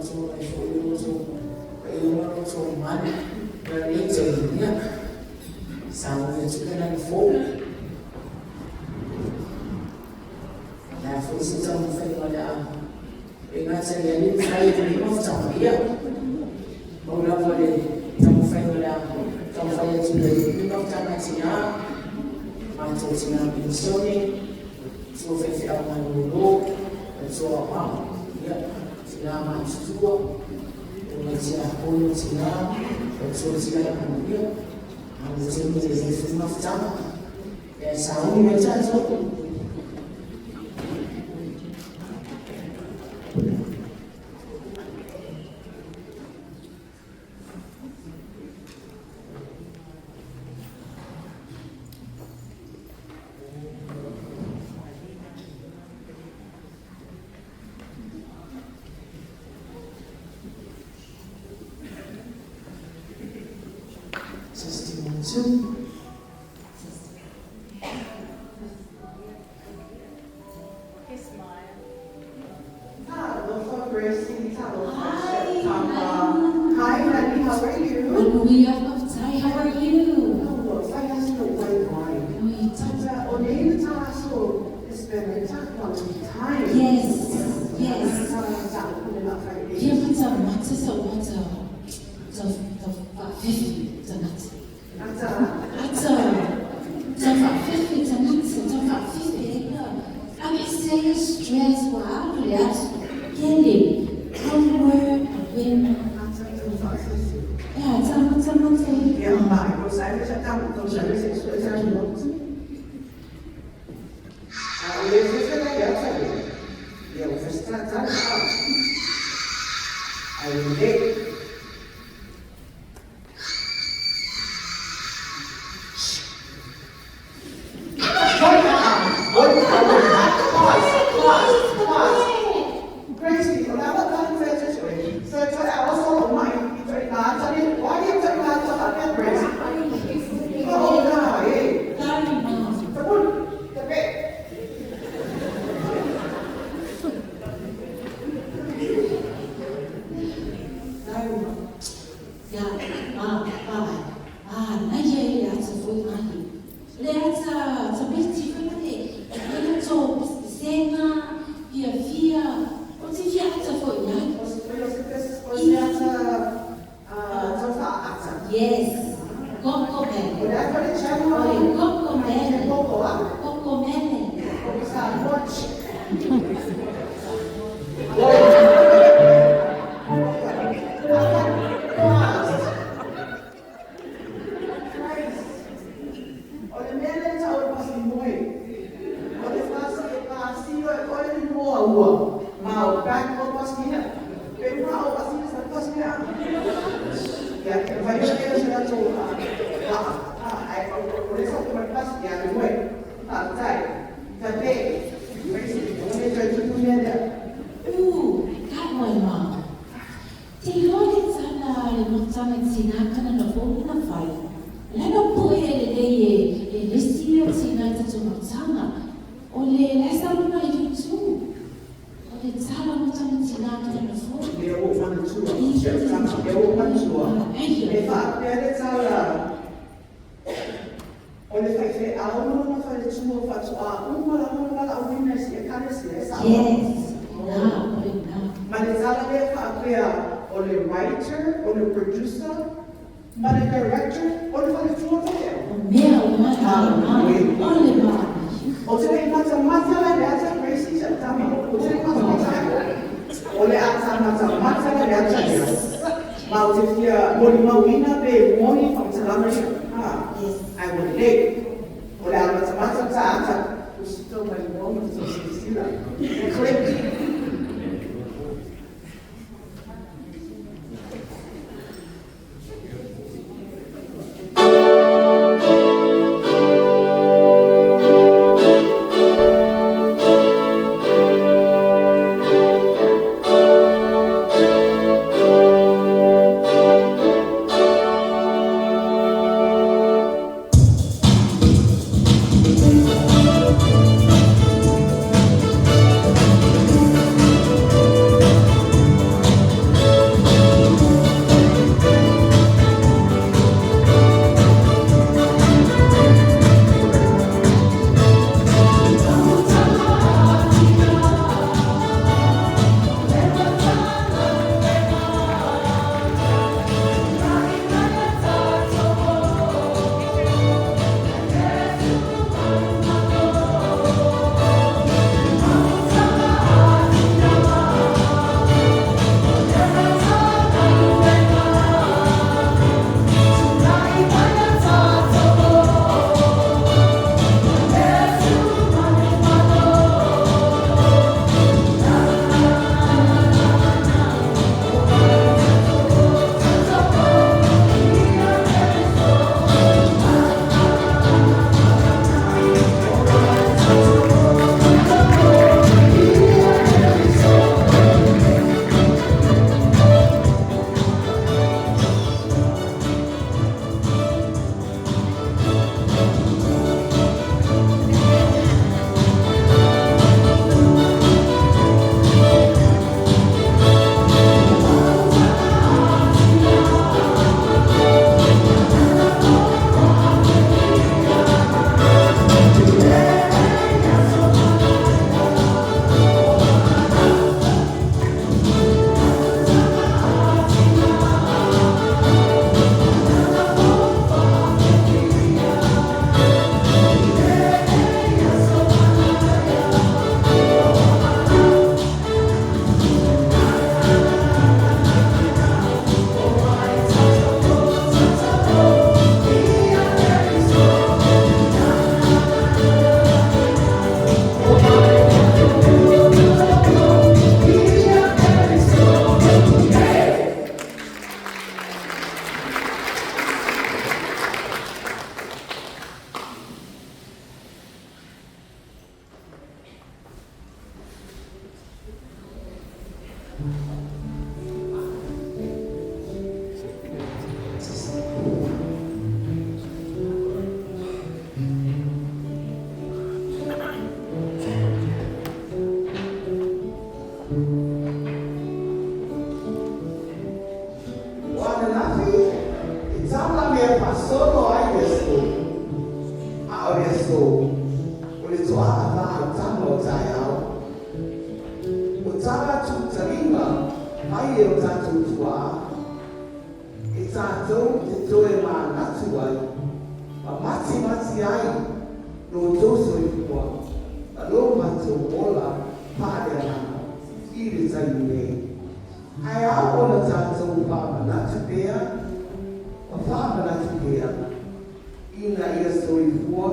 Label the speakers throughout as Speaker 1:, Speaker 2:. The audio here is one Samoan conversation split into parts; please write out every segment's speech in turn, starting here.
Speaker 1: Faasoa mai foi lo outou paia ma lo outou mamalu i lenei taimi. Ia, sauni atu le lagi fou. O le a foi se taumafaiga o le a le gata i alii ma fai i le mafutaga, ia, pau lava le taumafaiga o le a taumafai atu i ai le mafutaga a tina, matou tina penisione, tua faifeau malolo, faletua aoao, ia, tina matutua, o tiakono tina, faletua tiakono, ia, a o le taimi lenei foi mafutaga, ia sauni mai tatou. Testing 1, 2.
Speaker 2: Talofa Gracie, talofa
Speaker 3: Hi,
Speaker 2: Tama. Hi honey, how are you?
Speaker 3: Manuia, faafetai, how are you?
Speaker 2: Oh, looks like I still white wine.
Speaker 3: Wait.
Speaker 2: But o nei le aso is been a quality time.
Speaker 3: Yes, yes. Ia mata mata sa wata ta ta whawhiwhi tagata. Ata ta whawhiwhi tagata, ta whawhiwhi ega. Ave se stress wa alu le aso. Kele, homework, wena. Ya, ta mata mata
Speaker 2: Ya, ba, ko sa sa ta ko sa sa sa sa sa. Ah, o le se la ya sa. Ya, o festa ta ta. Ai le. Pause, pause, pause. Gracie, o la ta ta ta sa sa sa so mai i ta ta ni why you ta ta ta ta Gracie. Oh, na, eh.
Speaker 3: Sorry, Mom.
Speaker 2: Tapun, tape.
Speaker 3: Sorry, Mom. Ya, ma, ma, ah, na ye ya tsa foi mahi. Le ata tsa beti foi mate. Le to senga fia fia. O ti fia ata foi ya. Yes. Koko mele. Oi, koko mele. Koko mele. Ooh, I got one, Mom. Te iloa le tala le mafutaga i tina kana na fou na fai. Le no po e le lei e e lesi ia tina i tatou mafutaga. O le la e saunoa i YouTube. O le tala mafutaga tina kana na fou.
Speaker 2: Lea ua ou manatua, si au tama, lea ua ou manatua, e faapea le tala, o le faifeau ma lona faletua faatoa uma lava ona valaauina e si ekalesia, e sao?
Speaker 3: Yes, o lena, o lena.
Speaker 2: Ma le tala lea faapea, o le writer, o le producer, ma le director, o le faletua faifeau.
Speaker 3: O mea uma na, o le manaia.
Speaker 2: Ou te le i matamata la i le ata Gracie si au tama, ou te le i matamata ai. O le ata matamata la i le ata lea. Ma ou te fia molimauina pe moni faamatalaga ia. Ha, ai ua lelei. O le a matamata ta ata, usito mai mua ma te tou silasila. Click. O ananafi, e tau la mea faasolo ai le aso, a o le aso, o le toaga faautaga o taeao. O tala tuutaliga mai e o tatou tuaa, e tatou te toe manatu ai, ma matimati ai lo outou soifua, ma lo matou ola faaleagaga i le taimi nei. Ae ao ona tatou faamanatu pea, ma faamanatu pea, ina ia soifua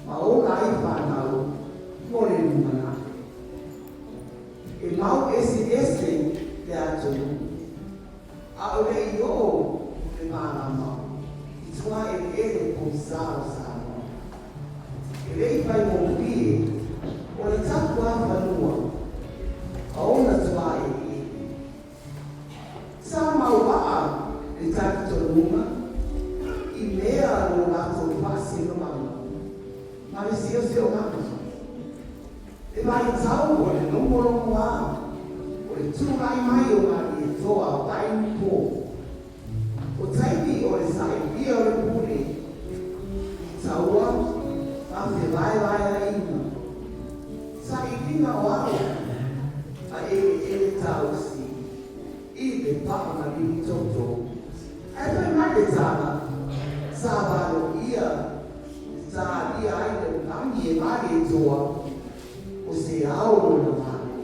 Speaker 2: ma ola ai fanau mo le lumanai. E mau eseese le atunuu, a o le'i oo le malama i tuaeleele pousā o Samoa. E le'i faigofie o le tapuafanua ma ona tuaeleele. Sa mauaa le talitonuga i mea lo latou faasinomaga ma le siosiomaga. Le vaitau o le logologoā o le tulai mai o Malietoa Vaainupo, o taimi o le sailia o le pule i taua ma fevaevaeaiga, sailiga o ao ma eleele tausi i le paa malili toto. Ae fai mai le tala, sa valoia e talia ai le lagi e Malietoa o se ao lona Malo.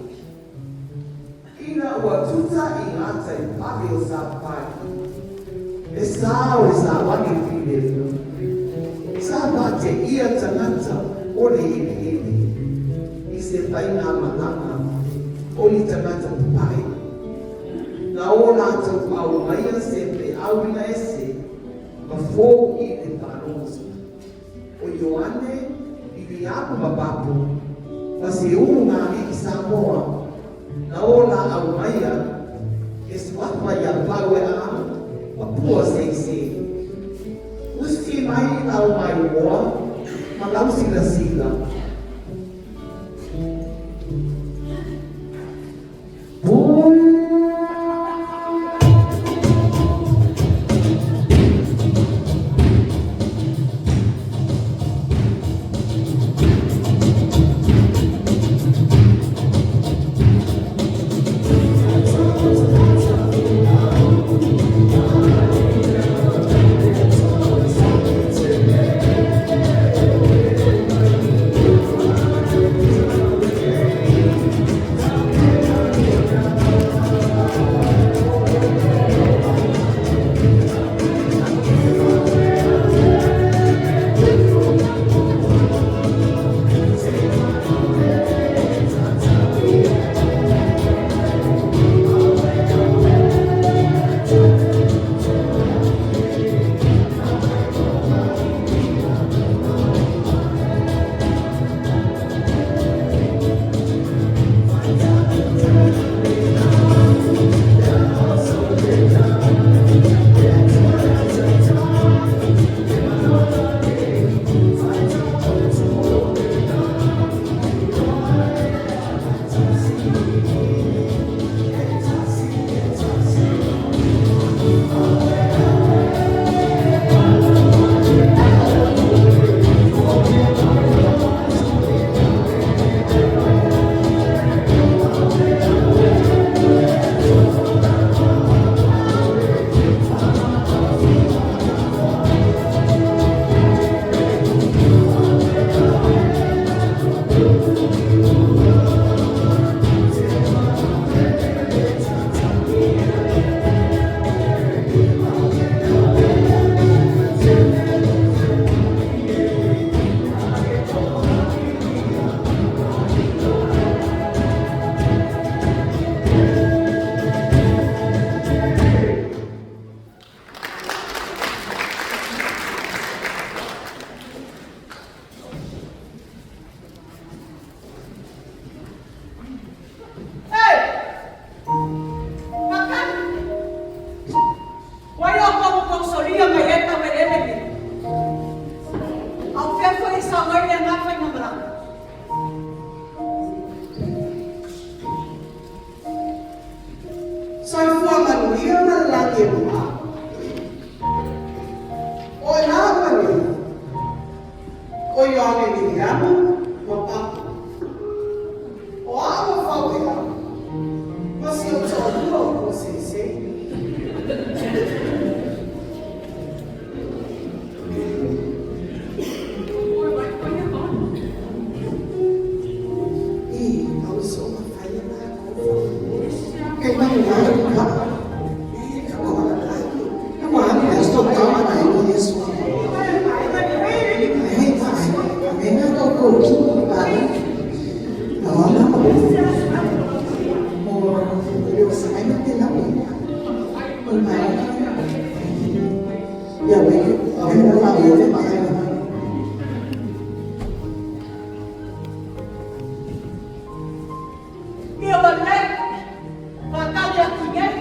Speaker 2: Ina ua tuta i gatai pale o Sapapalii, le sa o le savali filemu, sa faateia tagata o le eleele i se faigamalaga o ni tagata papae. Na o latou aumaia se feau ese ma fou i le faalogo. O Ioane Viliamu Mapapu ma se ulugalii Samoa na o la aumaia le suafa ia Paueaa ma Pua Seisei. Usi mai lau maimoa ma lau silasila. Soifua manuia ma le lagi e mama. O i la ua nei, o Ioane Viliamu ma Papu. O a'u o Fauea ma si ou toalua o Puaseisei. Ia malei, whakali atu nei.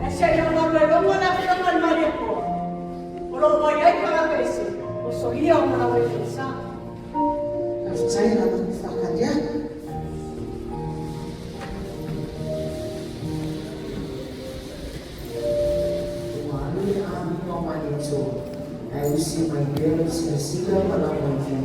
Speaker 2: E se ia malu e rongo na whionga ni mai koa. O lo mai ai tagata ese, o solia o mana wai whaisa.
Speaker 1: Ua alu le āmino a Malietoa, ae usi mai pea lau silasila ma lau matau.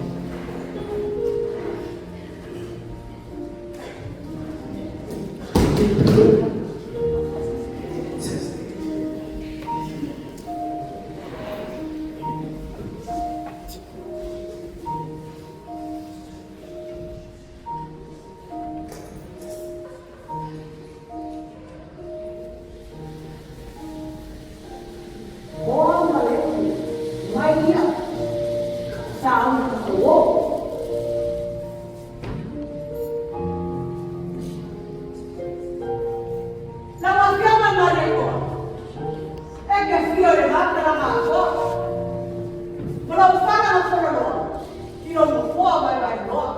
Speaker 2: Oa maleki, mai ia, sa au ka o. Lau Afioga i Malietoa, e te afio i le va talaga atoa, ma lou fana gafololoa i lou nofoa vaevaeloa.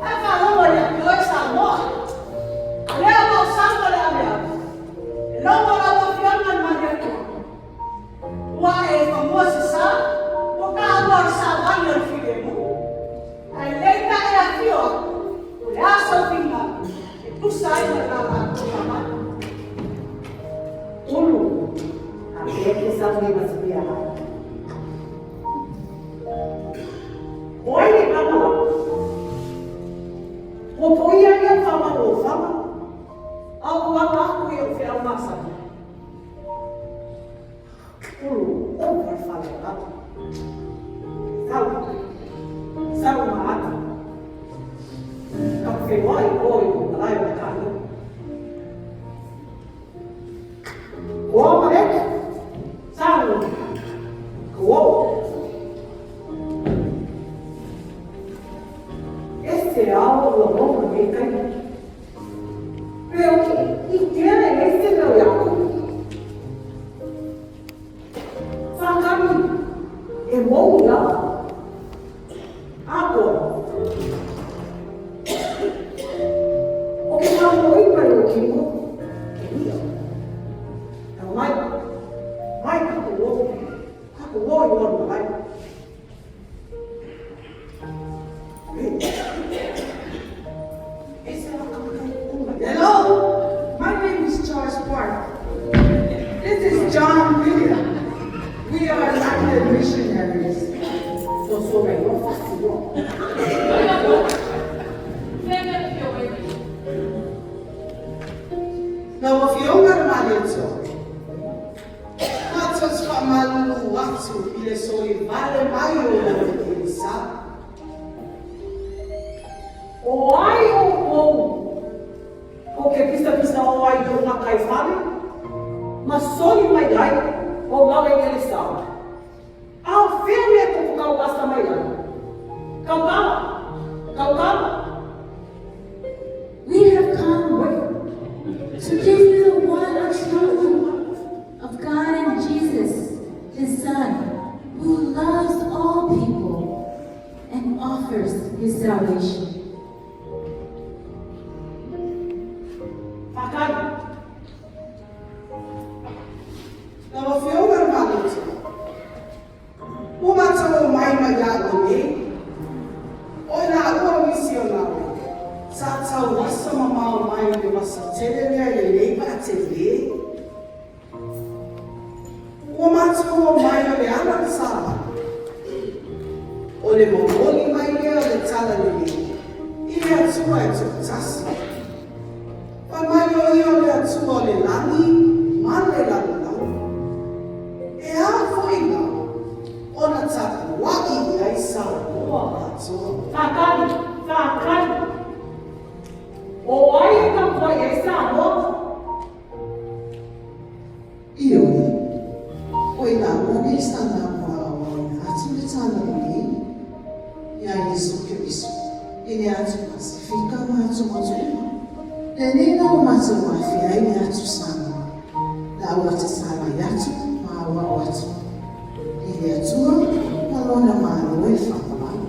Speaker 2: Ae faalogo ia te oe Samoa, o lea ua ou sau ma le ameame, e logo lau Afioga i Malietoa, ua e fanua se sa, ua taua o le savali o le filemu. Ae lelei ta e afio atu, o le a sou finagalo e tusa ai ma le la matou savali.
Speaker 4: Ulu, a pea ke sau nei ma se pea hai.
Speaker 2: O ai le kama la? Ua poia ia fama o fama, a ua aga aku i ou feau masani. Ulu, o ua fale lava. Sau, sau ma atu. Ka whenua i o i o malae o kānga. Koa maleke, sau, ko. E se ao ua momo nei taimi. Pe o ke ikea e nei se mea o ia kou. Whakami, e mou la. Akoa. O ke māmoi mai o kino, ke ia. Tau mai, mai ka ko o, ka ko o i ona mai.
Speaker 5: Hello, my name is Charles Park. This is John William. We are London missionaries.
Speaker 4: So mai o fasi o.
Speaker 5: Lau Afioga i le Malietoa, matou te faamalulu atu i le soli vale mai o lau Ekelesa.
Speaker 2: O ai oukou o ke pisapisa o ai i ou gataifale, ma soli mai ai o lawe i le sao. A o fea mea koko kau asa mai ai? Kau kala, kau kala.
Speaker 3: We have come to give you the one truth of God and Jesus, His Son, who loves all people and offers His salvation.
Speaker 2: Whakari.
Speaker 5: Lau Afioga i le Malietoa, ua matou omai mai lalo nei, o i laua o misionare, sa tauasa mamao mai i le vasa. tetele mea i lenei vaatelē. Ua matou omai o le ala le savali, o le momoli mai lea o le Talalelei i le Atua e toatasi. Fai mai o Ia o le Atua o le lagi ma le lalolagi. E a foi la ona tapua'i i ai Samoa atoa?
Speaker 4: Faatali! Faatali! O ai e tapuai ai Samoa?
Speaker 2: Ioe, o i laua nei sa laua aoaoina atu le Talalelei iā Iesu Keriso i le atu Pasefika ma atumotu uma. Lenei la ua matou afea ai le atu Samoa, la ua tatala ai atu ma aoao atu i le Atua ma Lona Malo e faamavae.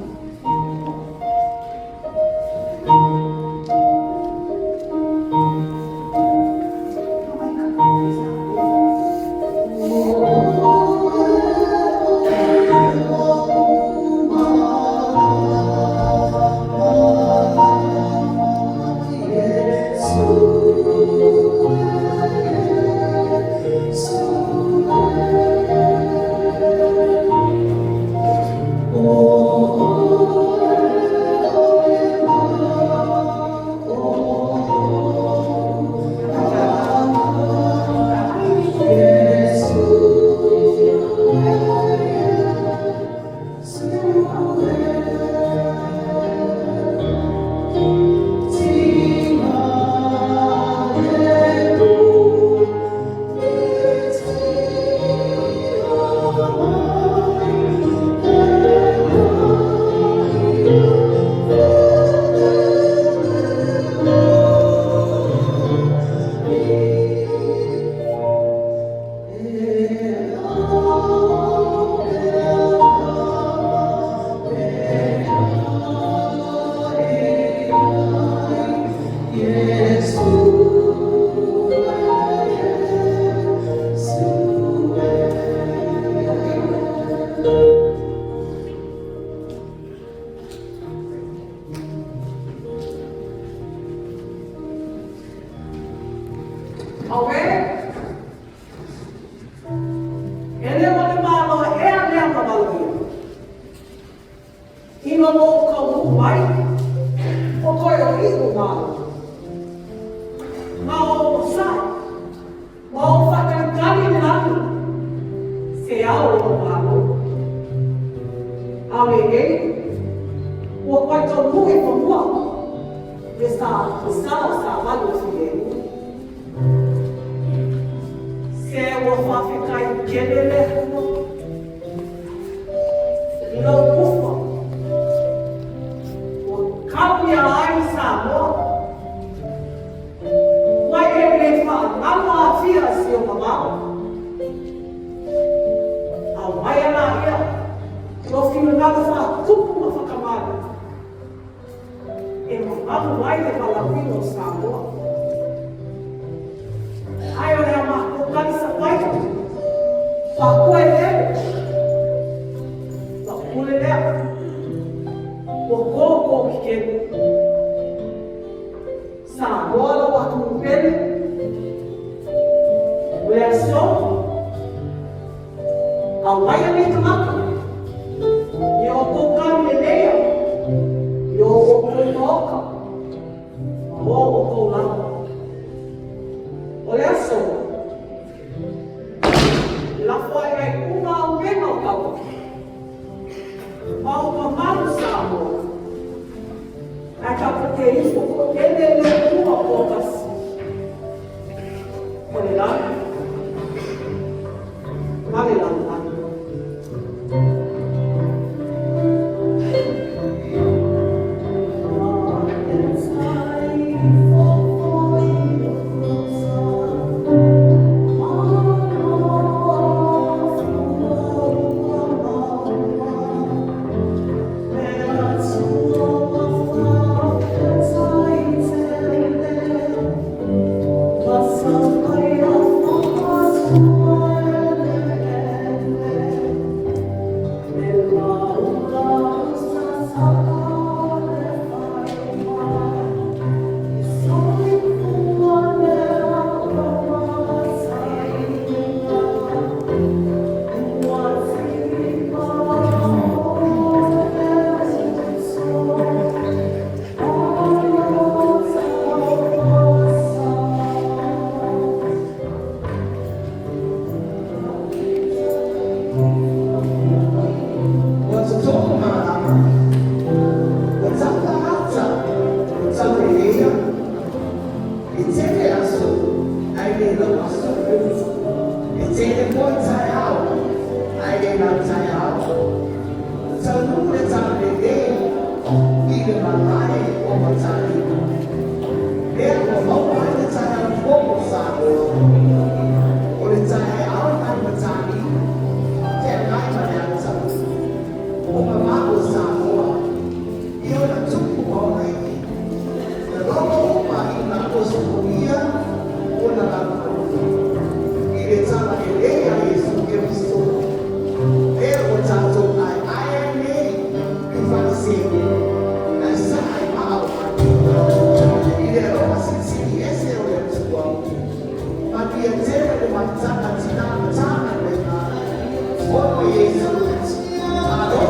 Speaker 4: Auē! E le o le Malo ea lea na maluia? Ina ua ou taunuu mai, ua toe o iʻu Malo. Na ou onosai, ma ou faatalitali i le lagi, se ao o lou Malo. A o lenei, ua toe taunuu i fanua le sa le sala o savali o le filemu. Se ua faafetai tele le Atua i lou ufa ua tau ia ai Samoa mai e le faagalo aafia si o mamao. Aumai laia lou finagalo faatupu ma fakamalo e mamalu ai le valaauina o Samoa. Ae o le a matou talisapaia faakoa eleele, lau pule lea, ua to to kikelu. Samoa lou atunuu pele, o le aso, aumaia nei tagata i o outou kami leleia, i o outou maota, ma o outou lama. O le aso, e lafo ae ai uma aumena o taua, ma o mamalu Samoa, ae tatou te ifo toatele le Atua toatasi, o le lagi ma le lalolagi.
Speaker 5: le lau aso. E tele foi taeao, ae le lau taeao. Taunuu le talalelei i le malae o Mataniu. Lea ua maua ai le taeao fou o Samoa. O le taeao mai Mataniu, feagai ma le autauli. O mamao Samoa, i ona tupu ma ona i'i. Na logo uma ina osofogia ona laufanua. I le talalelei a Iesu Keriso. Lea ua tatou aeae ai nei i Falaseu, ae saa i maa o Matua. I le alofa silisili ese o le Atua. Manuia tele le mafutaga a tinā Matagaluega ona o Iesu. Malo.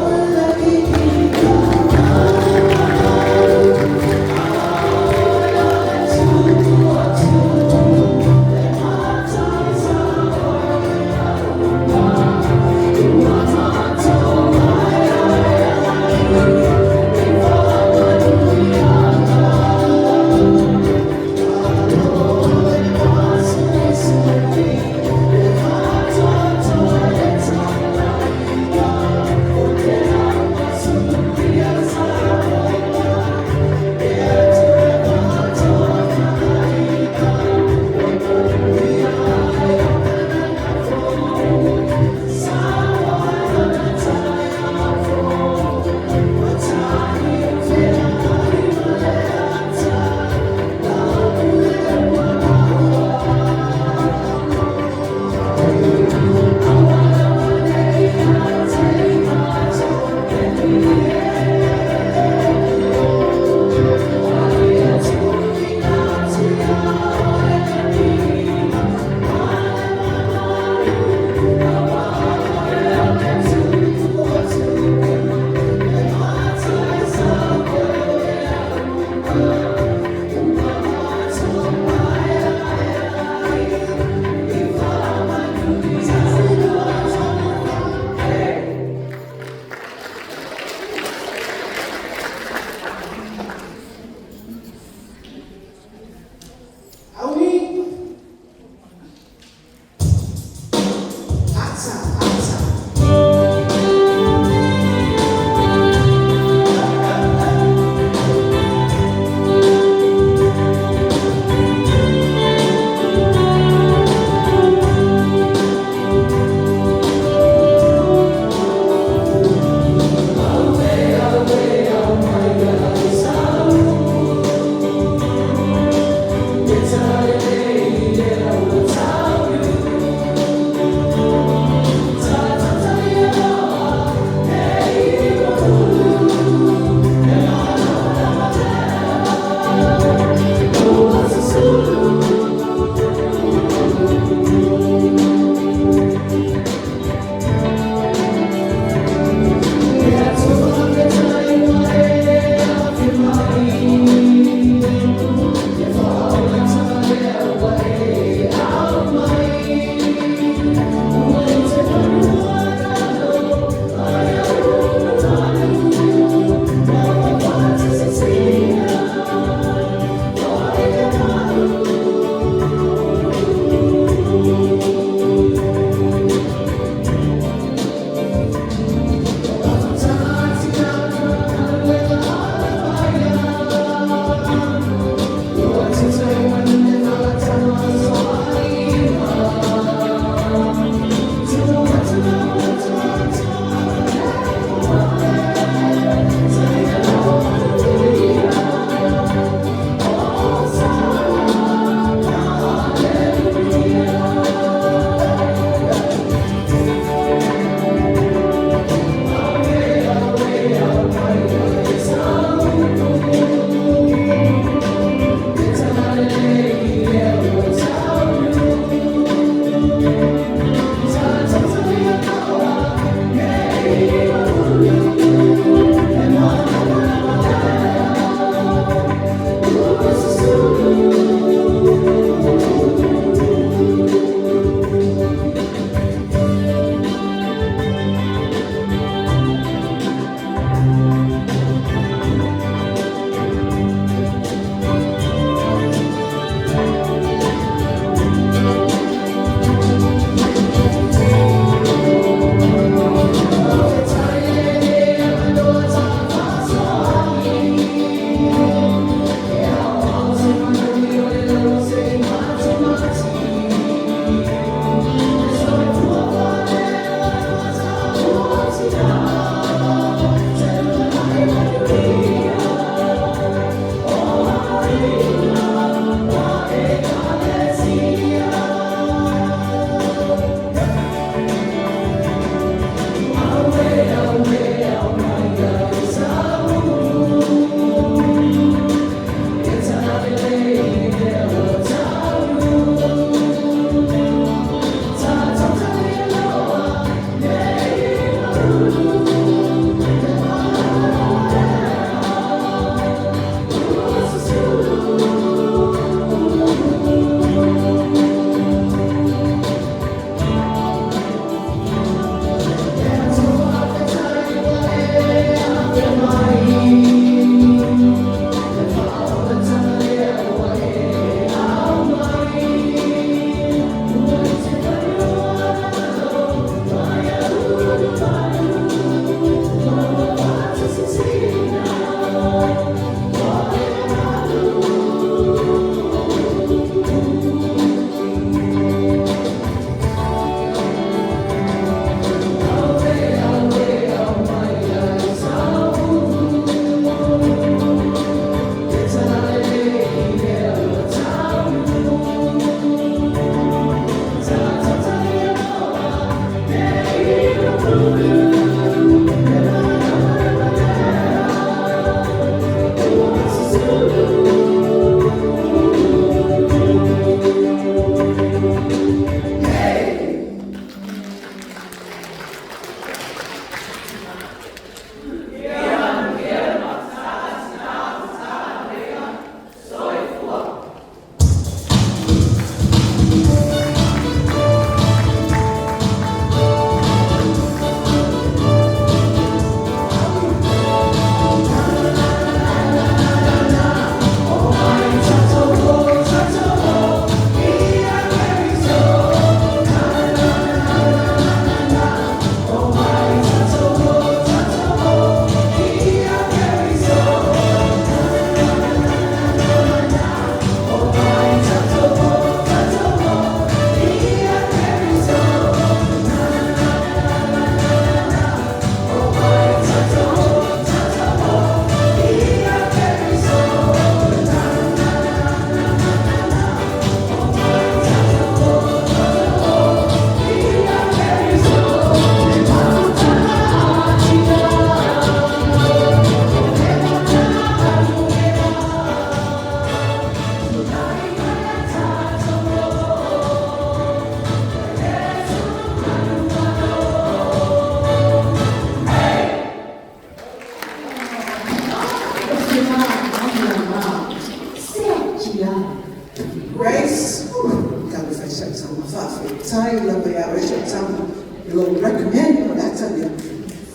Speaker 5: Ma faafetai lava ia oe Satama i lou recommend o le ata lea.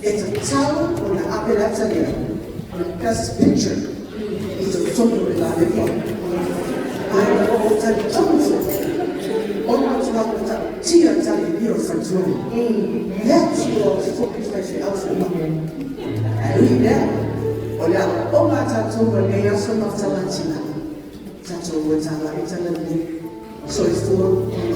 Speaker 5: E tatau ona ave le ata lea o le best picture i totonu o le la lepa. Ae ua ou talitonu foi, ona o tulaga matautia tali o le faletua. Le Atua o fo'i faifeau fomai. Ae ui i lea, o le aoaoga a tatou mo lenei aso ma taga tina, tatou o e talai talalelei. Soifua.